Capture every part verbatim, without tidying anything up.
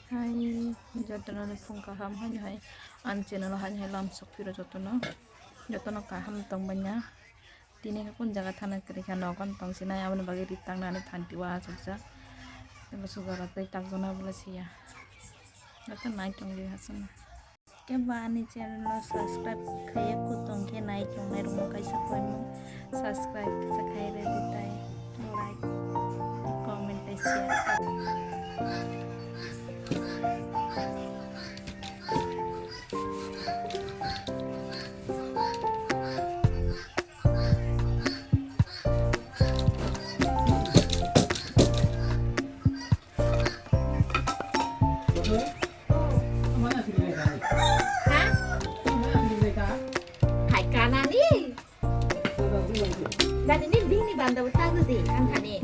Hai, jotono ni phung kaham, hai hai, ani channel o hai hai lam sok phiro jotono, jotono kaham tong banya. Tini khe kun jaga thana kwrwi kha, nogo tong sinai, aboni bagwi ri tangnani phanti o achukjak. Tei bo sugar rok tei takjakna bwla siya. Joto nai tong di hasono. Khe bo ani channel o subscribe khaiya kutong khe nai tongnai rokno kaisa koimung subscribe kisa khai rwdi tai like comment tei share. Ha? Hai kanani? Dadi ni bini banda bo tagdi ang kani.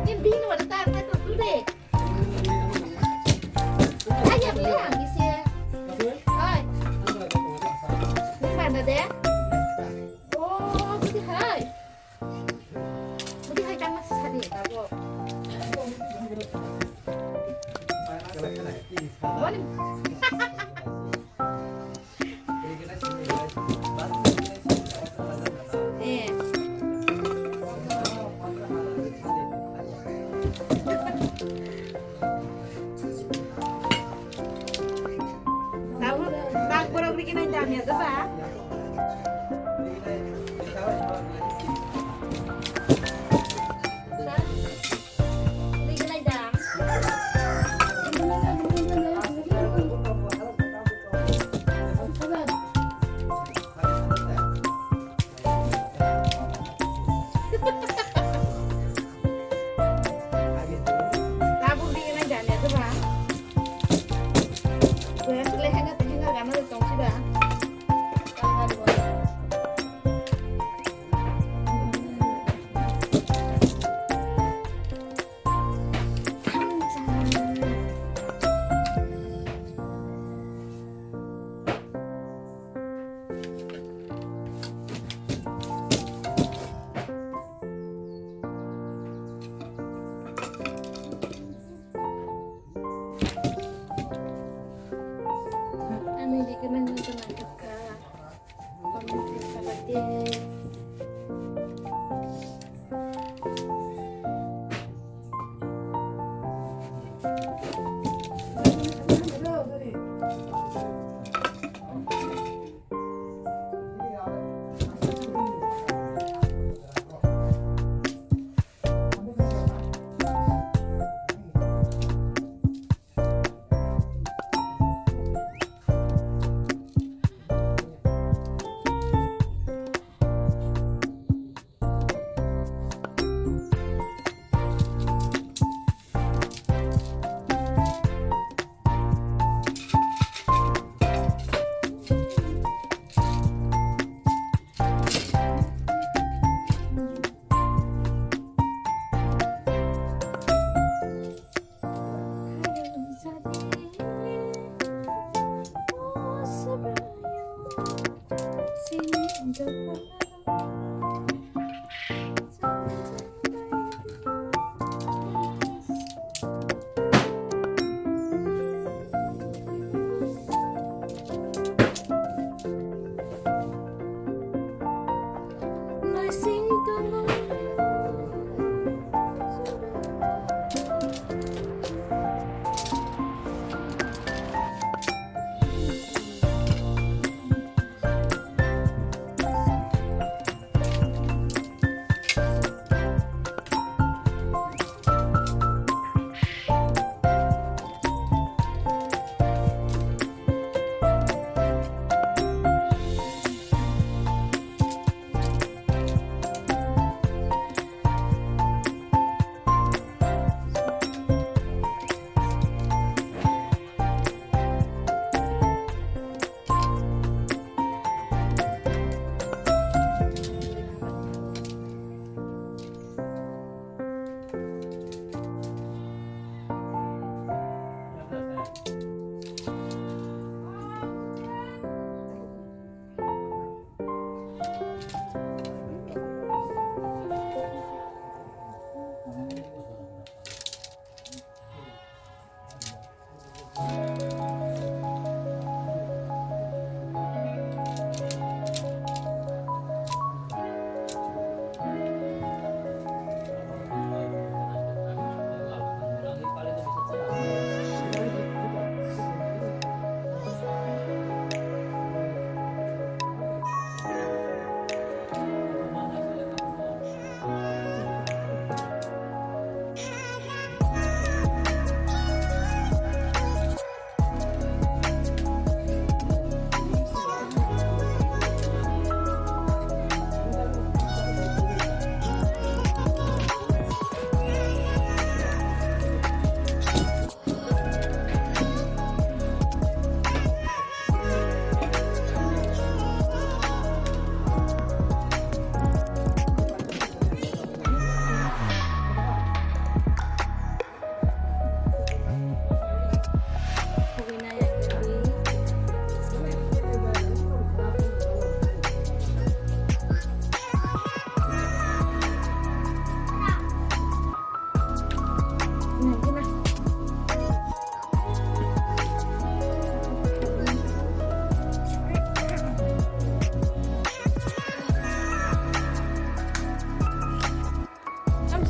Ni bini banda tagdi tu tu de. Ayam ni ang isi. Oi. Ni banda de. Oh, budi hai. Budi hai tang mas sadi tabuk. Boni. Eh. Tabuk tak borok rigi nai damya doba.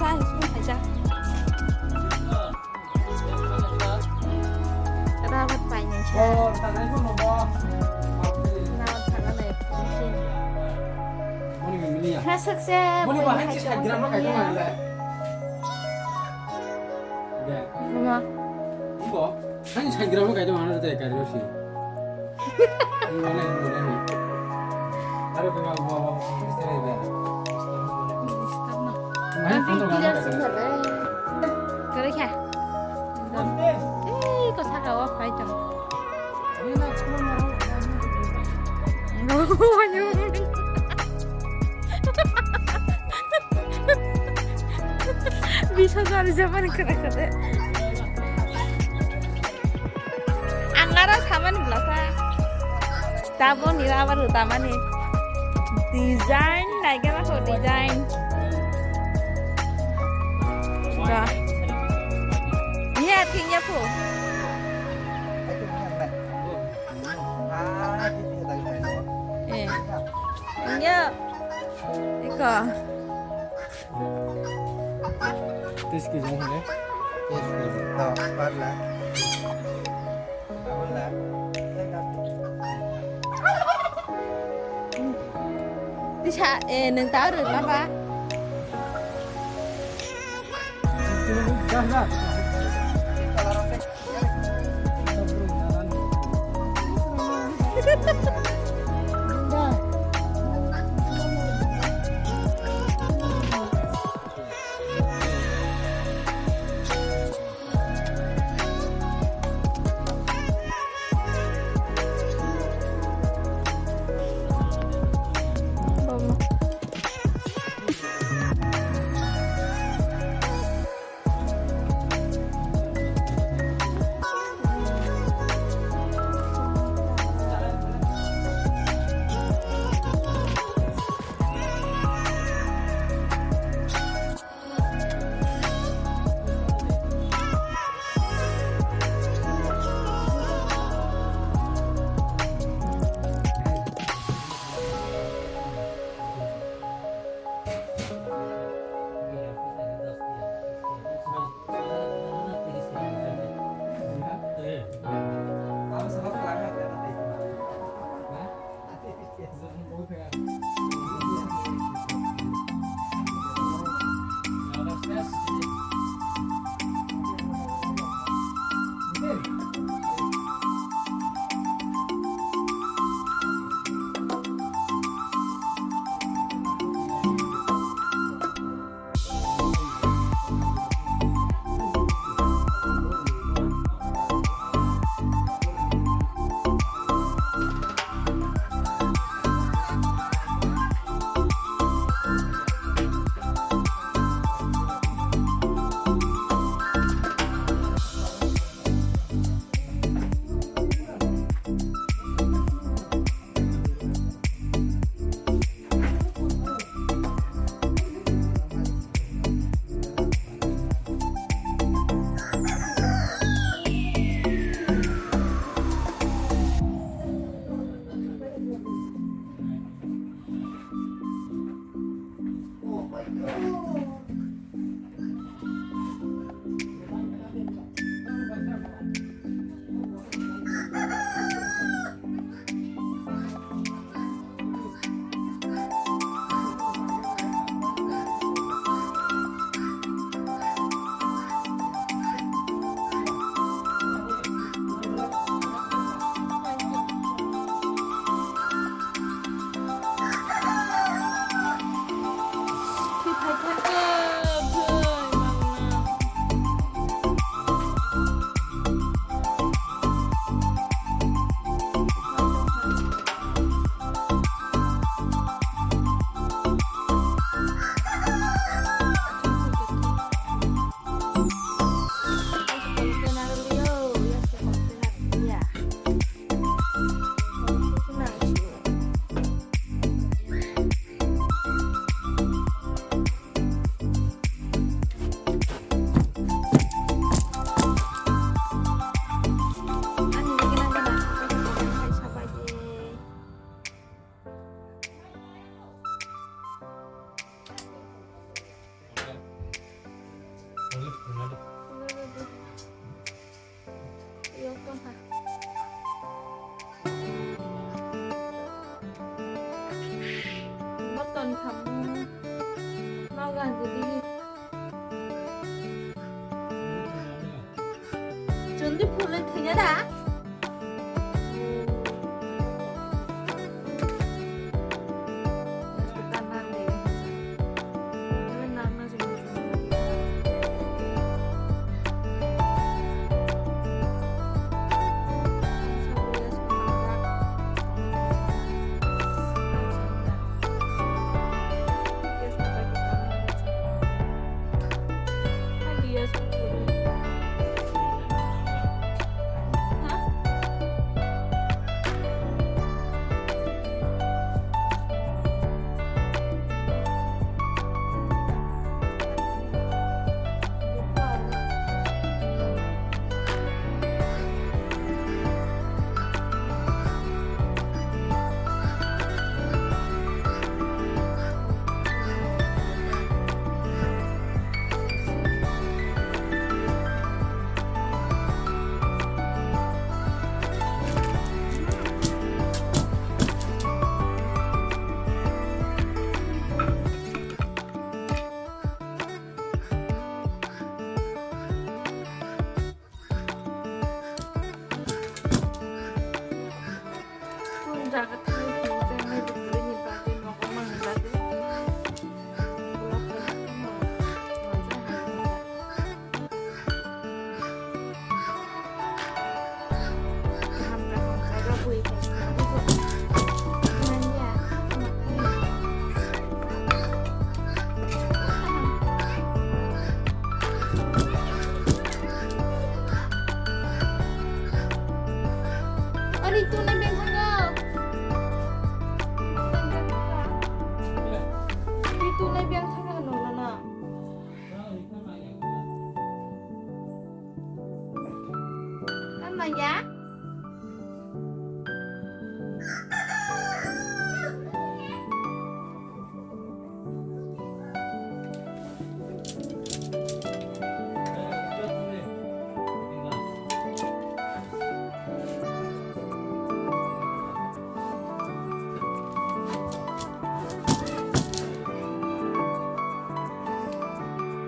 Thanks, pun haja. Rabat painai sa. Rabat thangna le. Kha sakse. Mama. Ani side gram kai to mana te kari si. Ani mana ni mana ni. Are baba baba baba. Kare kha. Ei ko saka wa phai tong. Bisa jari jaman kare kare. Ang aro samani belasa. Taboni rubber utamani. Design naigana ko design. Ga. Iya, tingnya po. Eh. Iya. Iko. Tis kilo hole? Tis kilo. To, parla. Parla. Tisa, eh, nang tahu dulu apa? Dah, dah. Button khamu. Noga didi. Chundi phulwi thwina da? Jaga thangwi phunukjaknai bwrwini bagwi nogo manwi bagwi. Kaham kaham jaga bui kaisa. Ari tunai beng thango. Ari tunai beng thango no no no. Tama ya?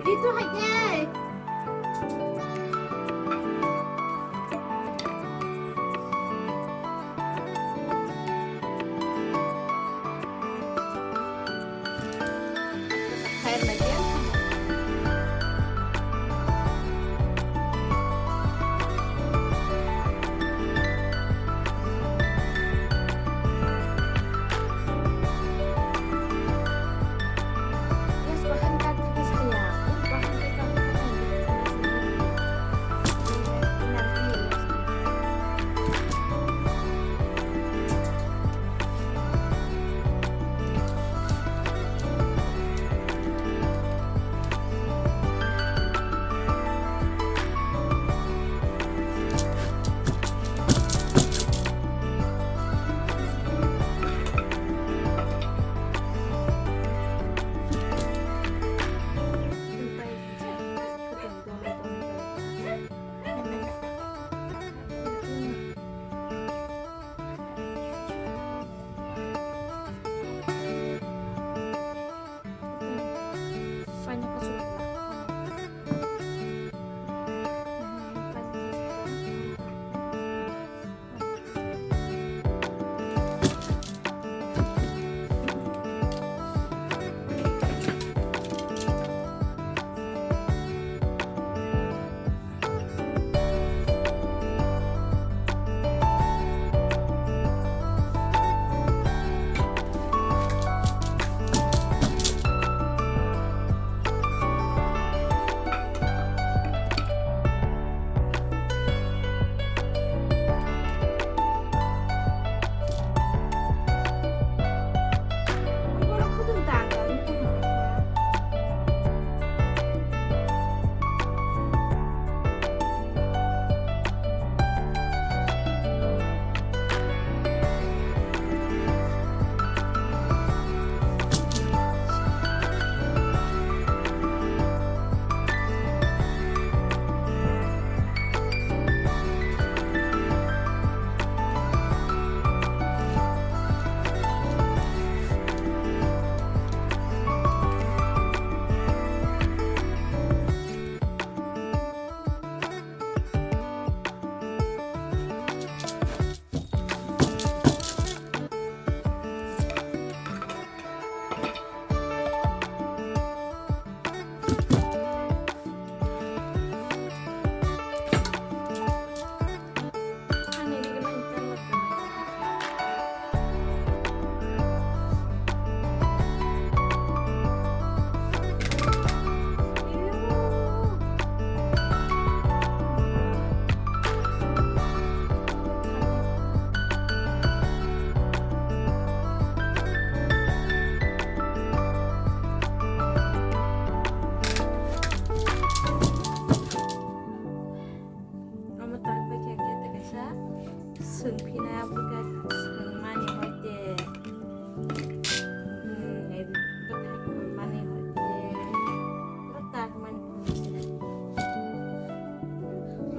Ritu hai de.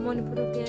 Manipur ke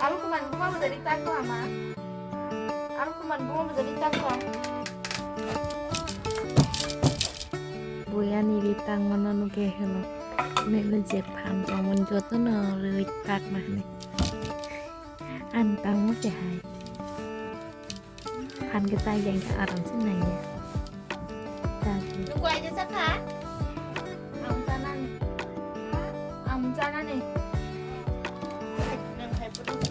Alu kuman buma bwjari tak ko ama. Alu kuman buma bwjari tak ko. Buyani ri tangmano nugwi hino. Nini je phan tongmani jotono rwi takna hwnwi. Ang tangma se hai. Phan khe ta yang khe aram se nang ya. Ta khe. Nunggu aja saka. Ang tanani. Ang tanani. Nang hai pun.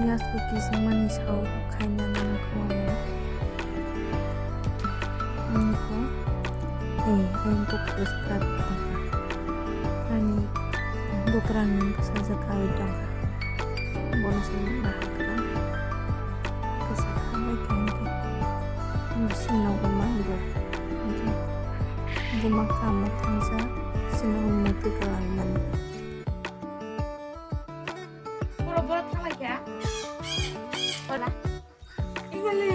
Yes, cookies mani sao khaina nana khwmani. Nungkho, eh, eh, buphuru swkang tongkha. Ani bukrangni bwsajwk kaui tongkha. Bono se nukna hakhe kisa khambai kha hinkhe. Bisi nogo manbo. Hinkhe buma kamo thangjak, bisi nogo mwtwi kwlangmani. Borok, borok thanglaikha. Wala. Ibali.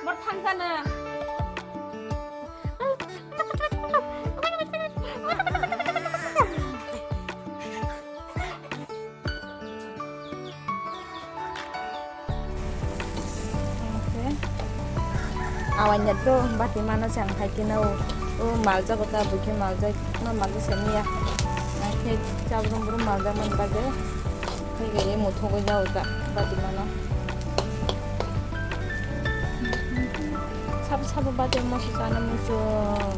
Borok thangkha na. Awanya do bati mano chang khai khe no, o maljago ta bukhe maljak no malja semiya. Khe chabrum brum maljak man bagwi khe ge muthogwi jago ta bati mano. Sabo sabo bati moso chana muchung.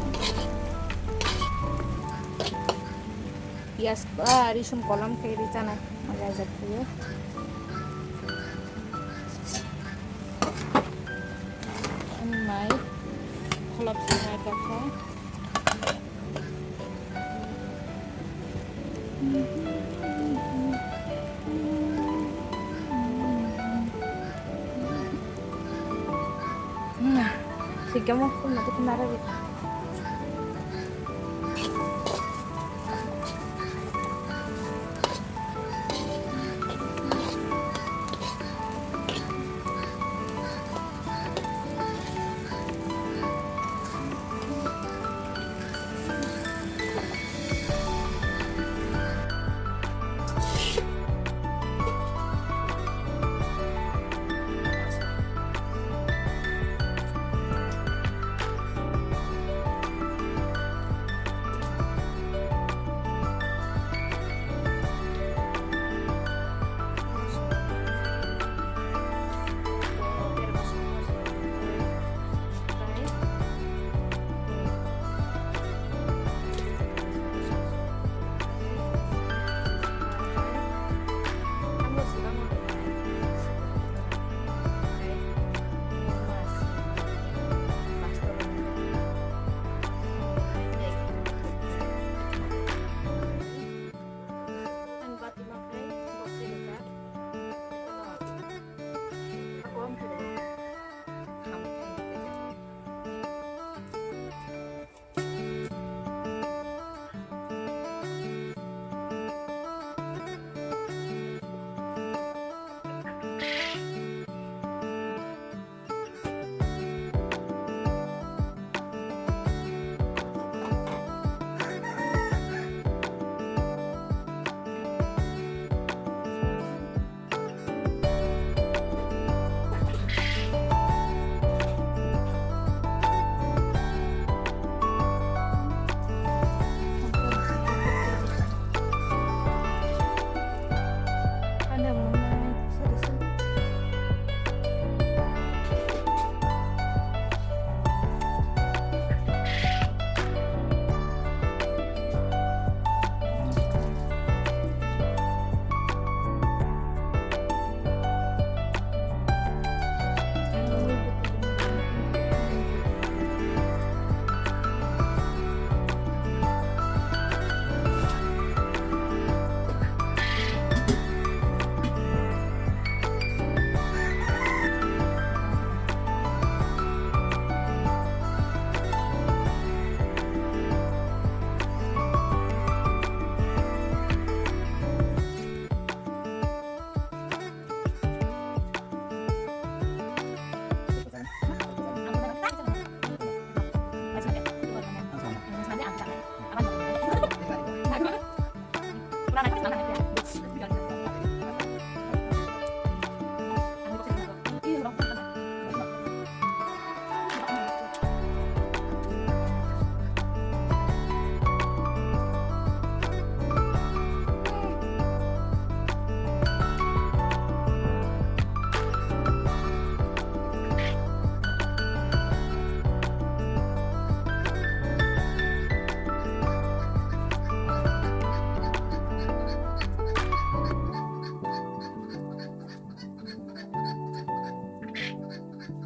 Piyaj ba risum kolam khe ri chanai, mojajak khe. Ani mai kholop sanai kakha. Sikamo khulna tu nara bi.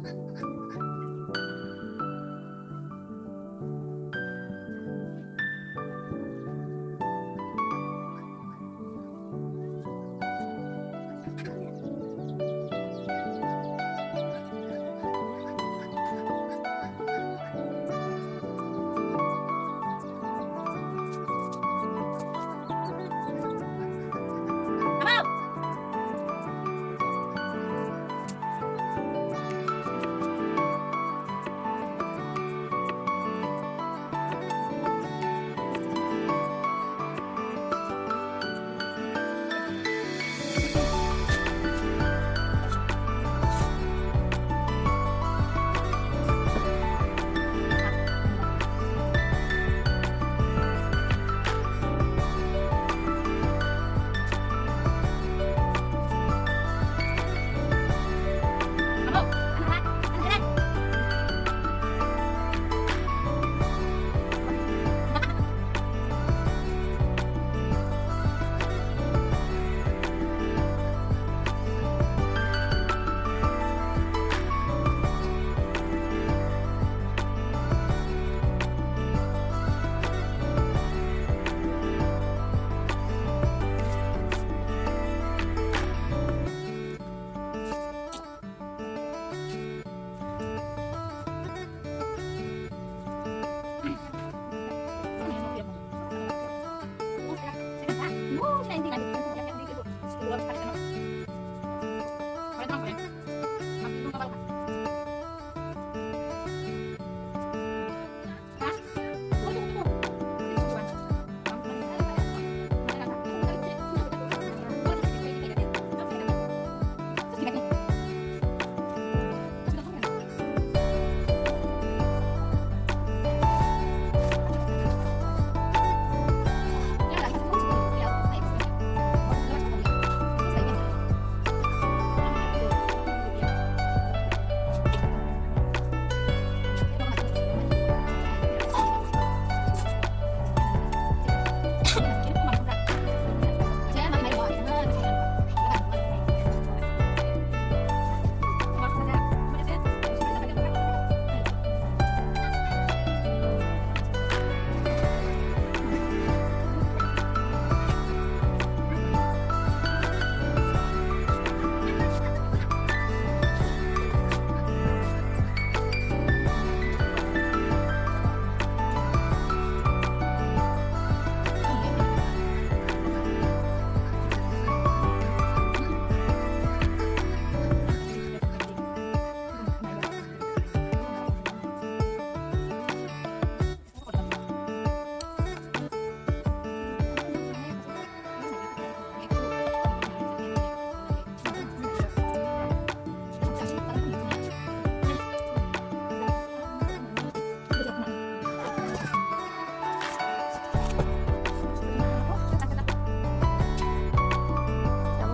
Tabuk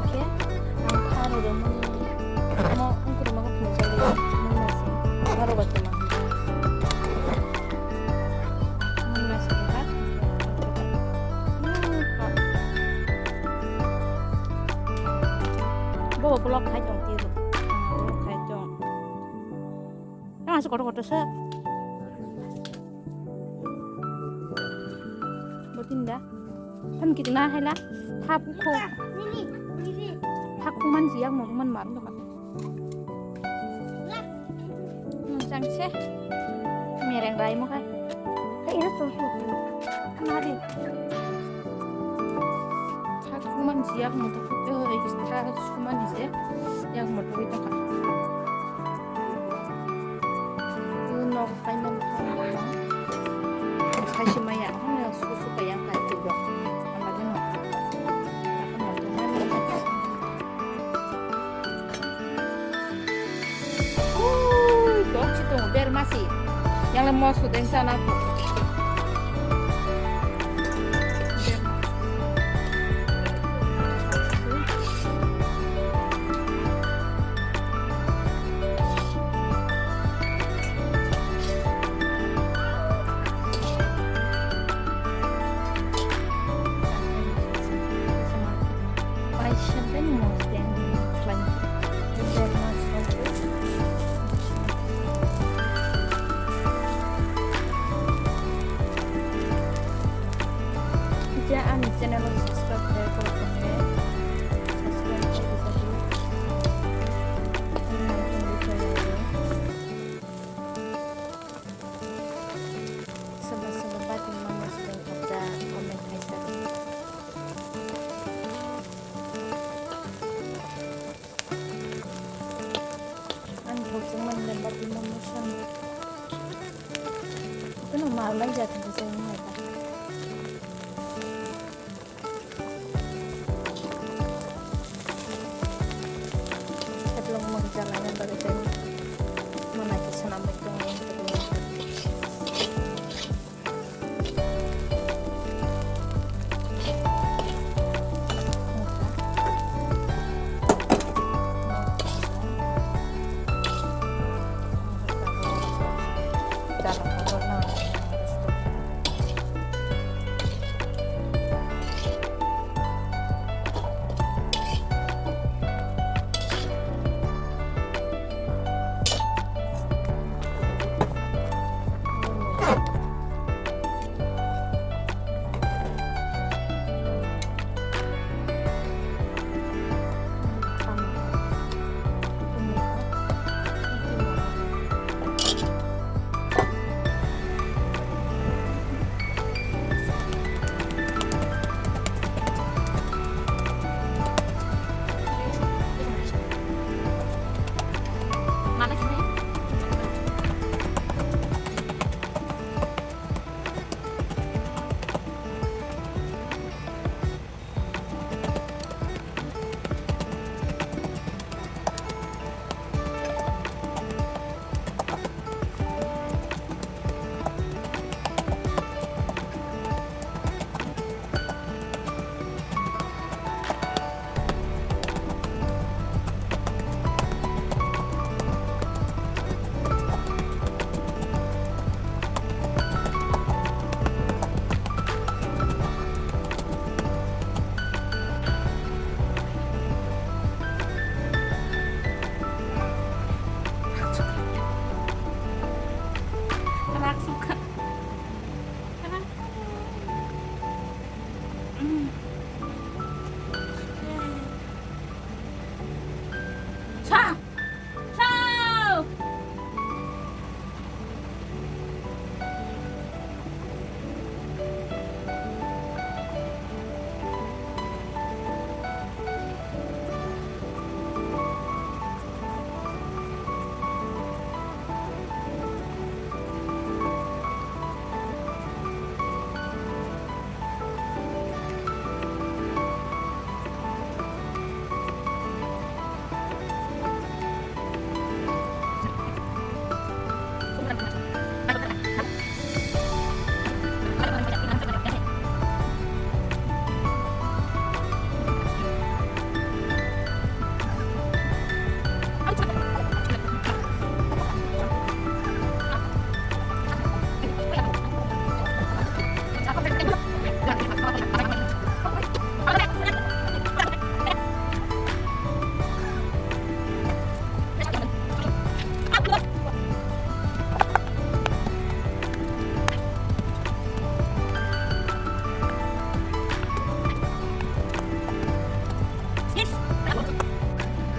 khe ang pha rwrwmani omo wngkhe rwma khe phunukjagwi mungnaising, baro bai tongma hwnjak. Mungnaising kha. Bo vlog khai tong tiro. Vlog khai tong. Yang asa kotor kotor sa. Botinda. Pan kiting na hai la. Thap ko. Thap ko man jiak mo man mar ko. Hmm, chang se. Mereng rai mo kai. Hai ina to. Nari. Thak man jiak mo to. Oi, thak man je. Yak mo to ito ka. Nok paina mo. Khai si maya. Su su kaya kai ti do. Ama dino. Ui, dok si tongo, berma si. Yang le mos hudeng sana. Bai, champagne mos deng khlai. Berma si. Malai jat ni sai ni ta. Sebelum mengjalannya bagi saya mana kisah nampak tu.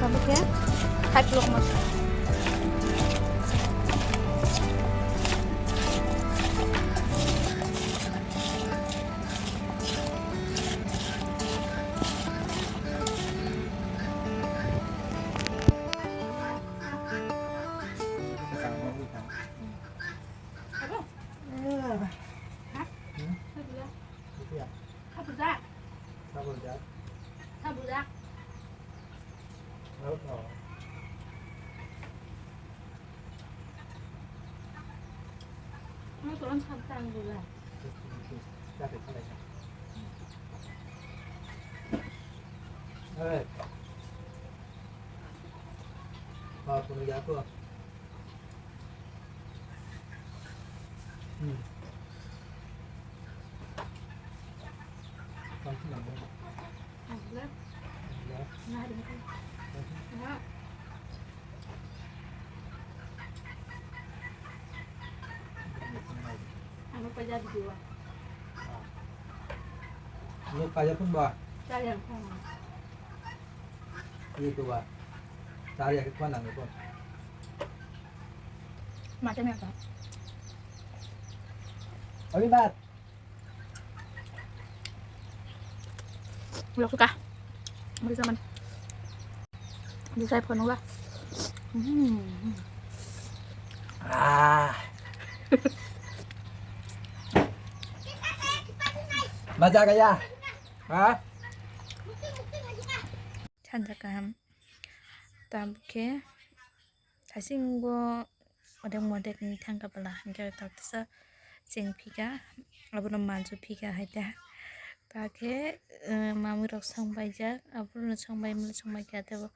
Kami ke khai pelok mas. Ano kaya di dua. Ano kaya pun ba? Kaya pun. Iya tuh ba. Cari yang kuat nang itu. Macam apa? Oke, Bat. Belum suka. Mau sama. Bisa phone lah. Hmm. Ah. Maja gaya. Ha? Sanja kaham. Tabuk khe thaisingo odek modek ni thangka bwla, hinkhe totisa cheng phika, abono manju phika hai ta. Ta khe, eh, mamui rok song baijak, abono song bai mani song bai khe tebo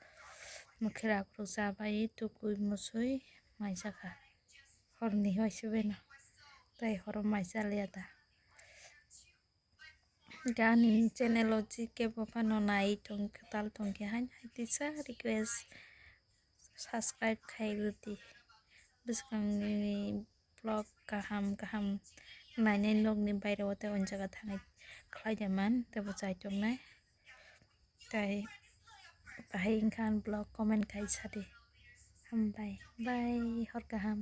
mukhe rakrok cha bai tukui musui maisa kha. Horni hoi se beno. Tai horo maisa liya ta. Gani channel o jike bo phano nai tong, kwtal tong khe hain hai tisa request subscribe khai rwdi. Bwskangni vlog kaham kaham nainai nokni baire o tei o jaga thangwi khlai da man tei bo chai tongnai. Tai bahai wngkha vlog comment khai sadi. Hambai, bye, hor kaham.